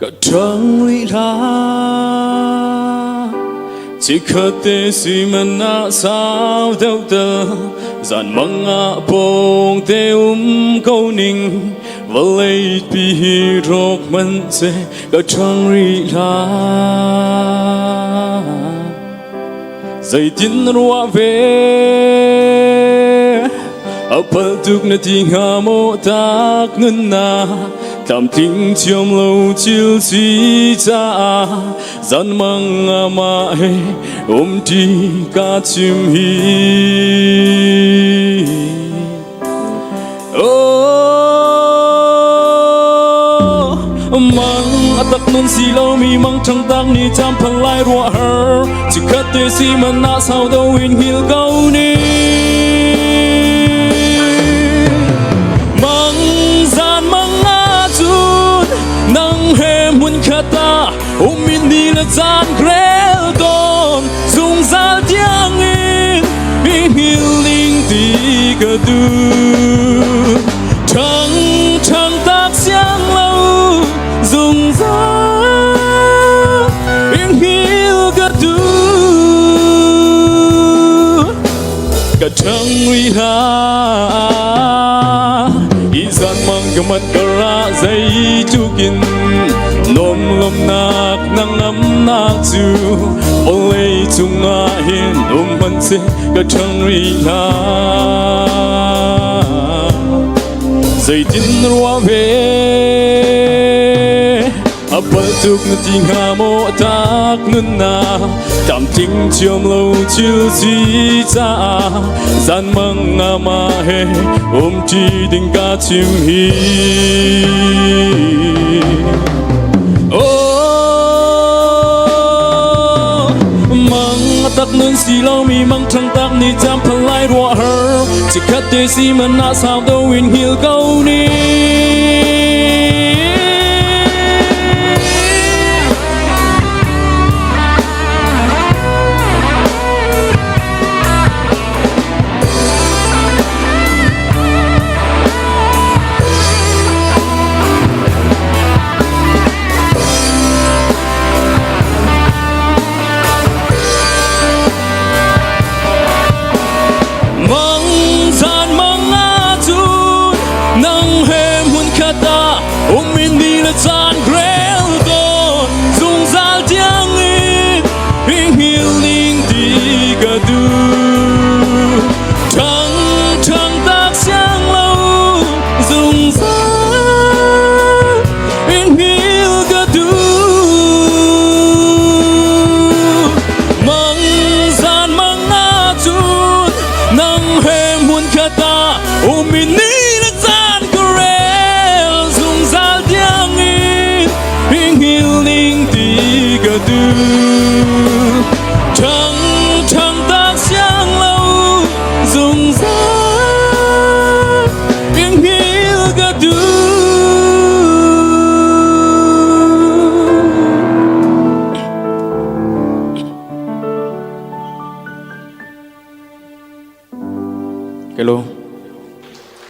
Ka ṭhang rih hlah. Chikkhat te si man ah sau deuh tal zan mang ah pawng te um ko ning vawlei pi hi rawk hmanh seh ka ṭhang rih hlah. Zeitin na ruah ve? A palh tuk na ti hnga maw tak nunnak tlamtling thiam lo thil si caah zan mang amah he umṭi ka chim hi. Oh, mang a tak nun si lomi mang ṭhang tak ni cam phan lai ruah har chikhat te si man na sau do in hil ko ni mang zan mang a cun nang he mun khata umin ni le caan grel ton zungzal tiangin i hngil ning ti ka duh ṭhang ṭhang tak siang lo zungzal i hngil ka duh ka ṭhang rih hlah i zan mang ka mat ka ra zei tukin nom lomnak nangamnak cu vawlei cungah hin um hmanh seh ka ṭhang rih hlah. Zeitin na ruah ve? A palh tuk na ti hnga maw tak nunnak tlamtling thiam lo thil si caah zan mang amah he umṭi ding ka chim hi. Oh, mang tak nun si lomi mang ṭhang tak ni cam phan lai ruah har chikhat te si man na sau do in hil ko ni. Mang zan mang ahcun nang he hmunkhat ah um in ni le caan rel tawn zungzal tiangin i hngil ning ti ka duh. Ṭhang ṭhang tak siang lo zungzal in hngil ka duh. Mang zan mang ahcun nang he hmunkhat ah um in ni le caan ka rel zungzal tiangin i hngil ning ti ka duh. Ṭhang ṭhang tak siang lo zungzal in hngil ka duh. Hello.